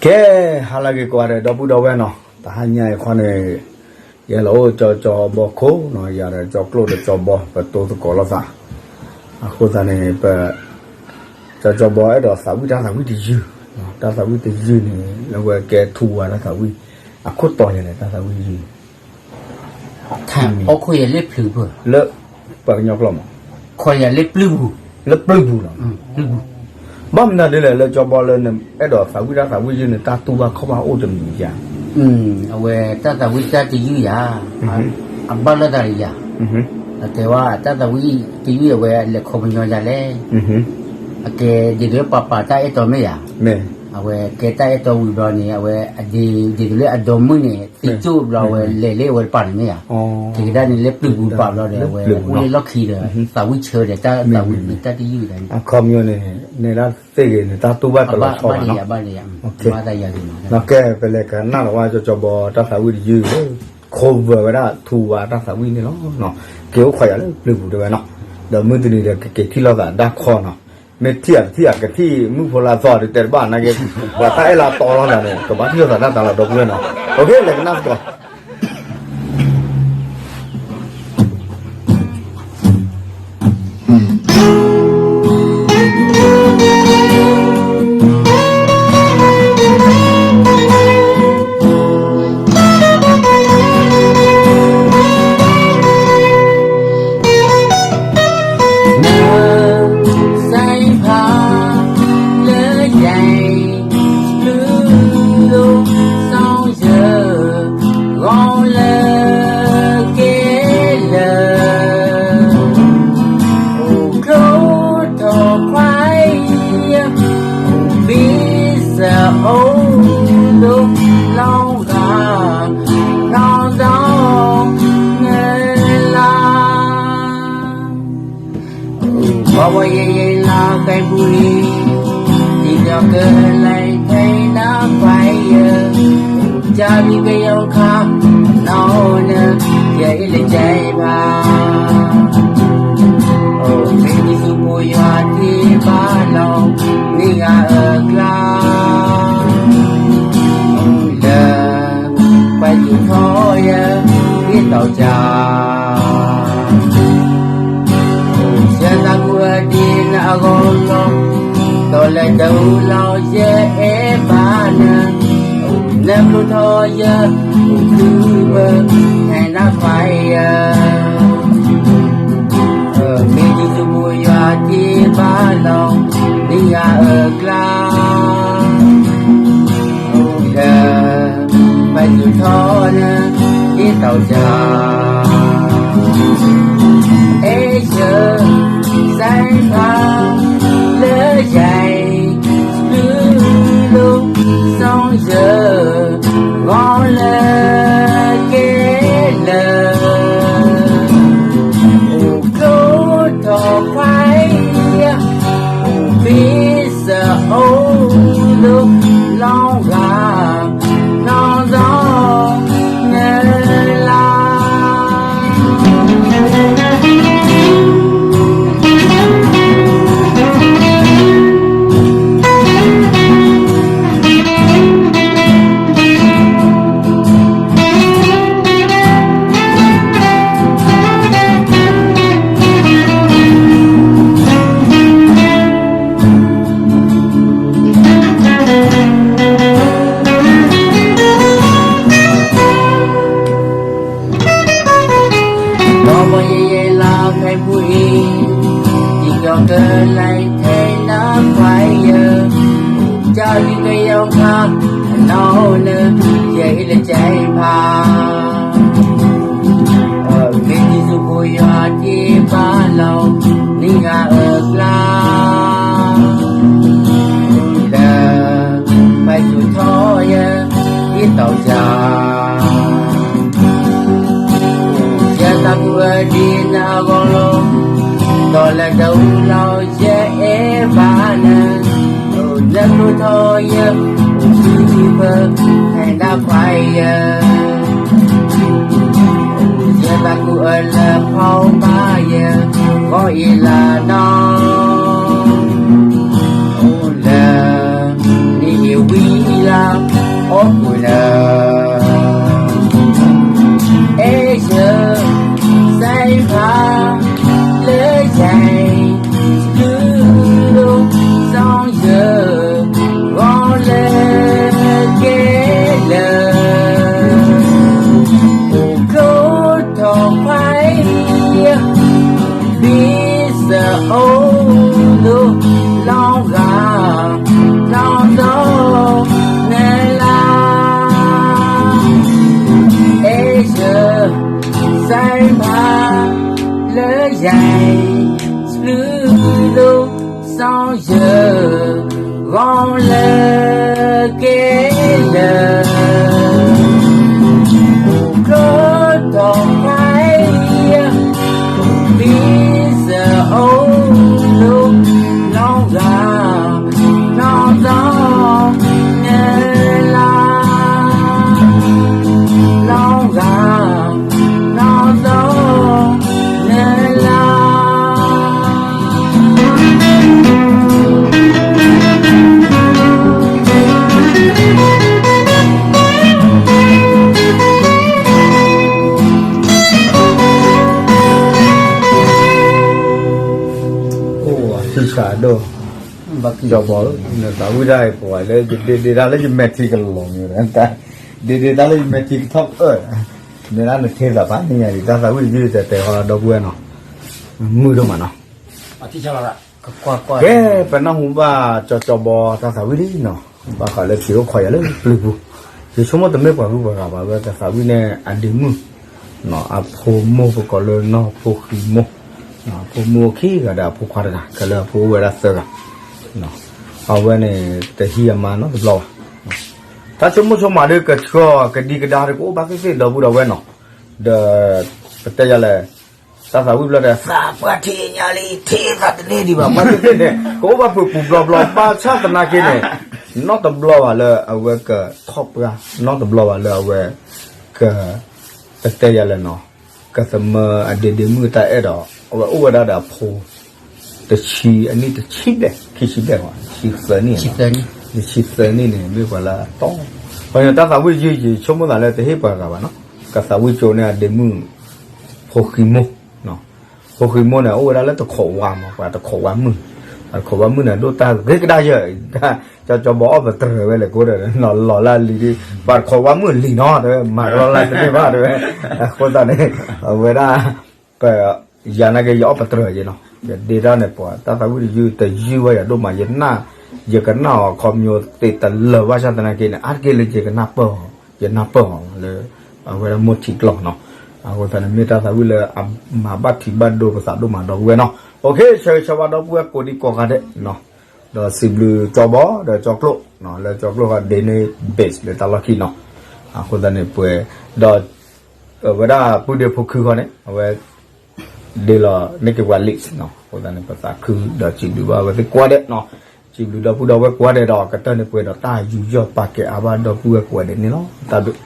ကဲ, ဟါလၢအဂ့ၤကိးဂၤဒဲး ဒီပုၢ်ဒီဝဲၢ်နီၤ, တဟါညါအံၤခီန့ၣ် ယဲလီၤအိၣ်ကၠီကၠီဘီခိၣ်နီၤ, ယၤဒီးကၠီကျိၣ်ဒီးကၠီဘီ ပတိသကိးလိာ်သး, အဃိသတးန့ၣ် ပ ကၠီကၠီဘီအဲၣ်ဒိးသးဝံၣ်တၢ်သးဝံၣ်တယုၢ်, တၢ်သးဝံၣ်တယုၢ်န့ၣ် လၢဝဲကဲထူဝါတၢ်သးဝံၣ်, အခိၣ်တီယၤလဲၣ် တၢ်သးဝံၣ်တယုၢ် အီၣ်ခိၣ်ယၤလၢပျုၤပူၤ, လၢပှၤကညီကျိာ်မး, ခိၣ်ယၤလၢပျုၤပူၤ, လၢပျုၤပူၤလီၤ. ဘၣ်မနုၤဒ်လဲၣ် လၢကၠီဘီလၢန အဲၣ်ဒိးသးဝံၣ်တၢ်သးဝံၣ်တယုၢ်န့ၣ် တၢ်တူၢ်ဘၣ်ခီၣ်ဘၣ်အိၣ်တမံၤဧါ. အဝဲတၢ်သးဝံၣ်တၢ်တယုၢ်ယၤ, အဘၣ်လၢတၢ်တယၤ, အကဲဝဲတၢ်သးဝံၣ်တယုၢ်အဝဲ အလဲၤခီပညီယၤလဲၣ်, အကဲဒ်သိးလၢပှၤပာ်တၢ်အဲၣ်တီမ့ၢ်ယၤ, အဝဲကဲတၢ်အဲၣ်တီဝံၤဘျီန့ၣ် အဝဲ ဒ်သိးလၢအဒိးမုၢ်န့ၣ် သံကၠိၣ်ဘျီ အဝဲလဲၤလၢအဝဲတပၤန့ၣ်မ့ၢ်ယၤ, ကဲကဒါန့ၣ်လၢပျုၤပူၤတပၤဘျီဒီး အဝဲအိၣ်လၢလီၢ်ခံဒီး သးဝံၣ်ဆၢဒီးတၢ်သးဝံၣ်တယုၢ်ယၤန့ၣ်, အခီပညီန့ၣ် နဲဒၣ်သ့ၣ်ဂ့ၤန့ၣ် တၢ်တူၢ်ဘၣ်တလီၤဆီဘၣ်နီၤ, ကဲ ပလဲၤကနၣ်လီၤဝဲကၠီကၠီဘီတၢ်သးဝံၣ်တယုၢ် cover ဝဲဒၣ်ထူဝါတၢ်သးဝံၣ်န့ၣ်လီၤ. က့ၤအိၣ်ခိၣ်ယၤလၢပျုၤပူၤတဲဝဲနီၤ, ဒီးမုၢ်တနံၤဒီး ကက့ၤထံၣ်လိာ်သးဒၣ်ခီနီၤ, မ့ၢ်ထံၣ်အတထံၣ်အကထံၣ် မုၣ်ဖိလါသီဒီးတဲတဘၣ်နာ်က့, ပှၤတၢ်အဲၣ်လၢအတီလီၤသးန့ၣ် ကဘၣ်ထံၣ်လိာ်သးတၢ်သးလီၤဒီပုၢ်ဝဲၢ်နီၤ, လဲၤကနၣ်သကိး နစဲးဖးလၢယဲၢ် ပျုၤလိၤ စီၤယၢၤ ဂီၤလၢကဲလၢာ် အိၣ်ကျိထီၣ်ခွါယဲၢ် အိၣ်ဘံစၢၤအိၣ်လိၤ လီၤဂာ် နီၢ်သီနလါ ဘီဘီယဲၢ်ယဲၢ်လါဃဲပူၤအံၤ, တံၤဒီးကလဲၤထဲနခွါယဲၢ်, ကၢ်မံကယီၤခါ နီၢ်နၢ် ယဲၢ်အ့ၣ်လၢကဲဘၣ်, အိၣ်မ့ၢ်ဒ်ဆူပူၤယွၤထံဘၣ်လီၤ နံၤဂၤအကျါ လၢ ပှၤယူၤထီၣ်ယဲၢ် ဒ်သိးကၢ် အိၣ်ဆၢသးကူအဒံးနအဂီၢ်လီၤ, ဒီးလဲၤဒၢလီၤယဲၢ်အဲၣ်ဘၣ်နၤ, အိၣ်နၢ်ကျိထီၣ်ယဲၢ် အိၣ်သုပၢၢ် ဟဲနၤခွါယဲၢ် မ့ၢ်ဒ်ဆူပူၤယွၤထံဘၣ်လီၤ နံၤဂၤအကျါ အိၣ်လၢ ပှၤယူၤထီၣ်နၤ ဒ်သိးကၢ် အဲၣ်ယဲၢ် စဲးဖး လၢယဲၢ် ပျုၤလိၤ စီၤယၢၤ ဂီၤလၢကဲလၢာ် အိၣ်ကျိထီၣ်ခွါယဲၢ် အိၣ်ဘံစၢၤအိၣ်လိၤ လီၤဂာ် နီၢ်သီနလါ ဒီးပှၤယဲၢ်ယဲၢ်လါဖဲပူၤအံၤ, ဒ်သိးကလဲၤထဲနခွါယဲၢ်, ကၢ်လံကယီၤခါ, နီၢ်နၢ် ယဲၢ်အ့ၣ်လၢကဲဖး, မ့ၢ်ဒ်ဆူပူၤယွၤထံဘၣ်လီၤ နံၤဂၤအကျါ လၢ ပၢ်ယူၤထီၣ်ယဲၢ် ဒ်သိးကၢ်, ယဲၢ်သးကူအဒံးနအဂီၢ်လီၤ, ဒီးလဲၤဒၢလီၤယဲၢ်အဲၣ်ဘၣ်နၤ, နၢ်ကျိထီၣ်ယဲၢ် အိၣ်သုပၢၢ် ဟဲနၤခွါယဲၢ် ယဲၢ်သးကူအလၢဖီဘၣ်ယဲၢ် ဂီၤအ့လၤနီၤ, အိၣ်လၢ နံၤအ့ဝံလါ ယဲၢ်ဆံလွံၢ်လိၤ စီၤယၢၤ ဂီၤလၢက့ၤလၢ အိၣ်ကျိတီၤဖးယံၤ ပံစၢၤအိၣ်လိၤ လီၤဂာ် နီၢ်သီ နလါ လီၤဂာ် နီၢ်သီ နလါ အိၣ် ဆံဆးဒိၣ် ကၠီဘီ နသးဝံၣ်တၢ်အံၤပှၤလၢ ယဒ့ဒ့တၢ်လၢယမဲာ်ထံကလီၤမ့ၢ် ဒ့ဒ့တၢ်လၢယမဲာ်ထံကထီၣ်အၢၣ် မ့ၢ်ဒၣ်နထံသးဖးန့ၣ်ညါဒံး တၢ်သးဝံၣ်တယုၢ်တဲတဲဃီဒီပုၢ်ဝဲၢ်နီၤ မုာ်ဒိၣ်မးနီၤ ကဲ ပနၢ်ဟူဘၣ်ကၠီကၠီဘီတၢ်သးဝံၣ်လံနီၤ ဘၣ်ဃးလၢထံအိၣ်ခိးယၤလၢပျုၤပူၤ ယဆိကမိၣ်တမ့ၢ်ပှၤဂုၤပှၤဂၤဘၣ် လၢတၢ်သးဝံၣ်န့ၣ် အဒ့မုၣ် အဖိမိၢ်ပကိးလၢနီၢ်ဖိဃံမိၢ် အဖိမိၢ်ခံဂၤဒီးအဖိခွါတဂၤ ခဲလၢာ်အဖိအိၣ်ဝဲဒၣ်သၢဂၤ အဝဲန့ၣ် တဟံးအမါနီတဘျီဘၣ် တၢ်ဆိကမိၣ်ဆိကမးဒီးကဆှီကဒံကဒါဒီးကအိၣ်ဘၣ်သ့ၣ်သ့ၣ်ဒီပုၢ်ဒီဝဲၢ်နီၤ ဒီး ပတဲယၤလဲၣ် တၢ်သးဝံၣ်ဘျီဒီး သးပှၢ်ထံၣ်ညါလံ ထံၣ်သးတန့ၢ်ဒံးဘၣ် ပှၤသ့ၣ်သ့ၣ်န့ၣ် ကအိၣ်ဘၣ်ဖုးပူၤဘျီဘျီ ဘၣ်ဆၣ်သနာ်က့န့ၣ် နီတဘျီဘၣ်လၢအဝဲကထီၣ်ပှၢ် နီတဘျီဘၣ်လၢအဝဲ က ပတဲယၤလဲၣ်နီၤ ကသမၢအဒ့ဒ့မုၣ်တၢ်အဲၣ်ဒီး အဝဲအိၣ်ဝဲဒၣ်ဒီးအဖိ တဆံ အနံၣ်တဆံဘျဲၣ် ခံဆံဘျဲၣ် ဆံသၢနံၣ် ဆံသၢနံၣ်န့ၣ် မ့ၢ်ပှၤလၢအတီ ပှၤညီတၢ်သးဝံၣ်ယုၢ်ယုၢ် ဆိကမိၣ်သးလၢတဟ့ၣ်ပှၤဂၤဘၣ်နီၤ ကသးဝံၣ်ကၠိန့ၣ်အဒ့မုၣ် ဖိဃံမိၢ် ဖိဃံမိၢ်န့ၣ် အိၣ်ဝဲဒၣ်လၢတခိးဝါမး ပှၤတခိးဝါမုၣ် ပှၤတခိးဝါမုၣ်န့ၣ် ဒိၣ်တၢ်ဂ့ၤကဒါယၢ် ကၠီကၠီဘီအီၣ်ပတြၢၤဝဲလဲၣ်ကိးဒီး လီၤလၢလံၤဒ် ပှၤတခိးဝါမုၣ်လံၤနီၤ တဲဝဲ မၤကလီလၢတန့ၢ်ဘၣ်တဲဝဲ အဃိသတးန့ၣ် အဝဲဒၣ် ပ ယၤနာ်က့ ယအီၣ်ပတြၢၤက့ၤနီၤ ယဒ့တၢ်န့ၣ်ပှၤ တၢ်သးဝံၣ်တယုၢ်တယုၢ်ဝဲယၤဒိၣ်မး ယနၢ် ယကနၣ်အီၤခီပညီသ့တလၢာ်ဘၣ်ဆၣ်သနာ်က့န့ၣ် အါတက့ၢ်လၢယကနၢ်ပၢၢ်အီၤ ယနၢ်ပၢၢ်အီၤလၢ အဝဲဒၣ်မိၢ်ထံကျိာ်နီၤ အဃိသတးန့ၣ် မ့ၢ်တၢ်သးဝံၣ်လၢအမၤဘၣ်ထံးဘၣ်ဒိပသးဒိၣ်မးဒီပုၢ်ဝဲၢ်နီၤ OK ဆၢဂ့ၤဆၢဝါဒီပုၢ်ဝဲၢ်ကိးဒံကိးဂၤဒဲးနီၤ ဒီးစံးဘျုးကၠီဘီ ဒီးကၠီကျိာ် လၢကၠီကျိာ်ဃီဒ့န့ၢ် base လၢတၢ်လီၢ်ခံနီၤ အဃိသတးန့ၣ်ပှဲၤ ဒီး ဝဲဒၣ်ပုၢ်ဒ့ဖိခုဃီန့ၣ် အဝဲ ဒ့လီၤန့ၢ်က့ၤပှၤ list နီၤ အဃိသတးန့ၣ် ပသးခုဒီးစံးဘျုးဘၣ်အဝဲသ့ၣ်ကိးဂၤဒဲးနီၤ စံးဘျုးဒီပုၢ်ဒီဝဲၢ်ကိးဂၤဒဲးဒီး ကတၢၢ်န့ၣ်ပှဲၤဒီးတၢ်ယူးယီၣ်ပာ်ကဲအါဘၣ်ဒီပုၢ်ဝဲၢ်ကိးဂၤဒဲးန့ၣ်လီၤ တၢ်ဘျုး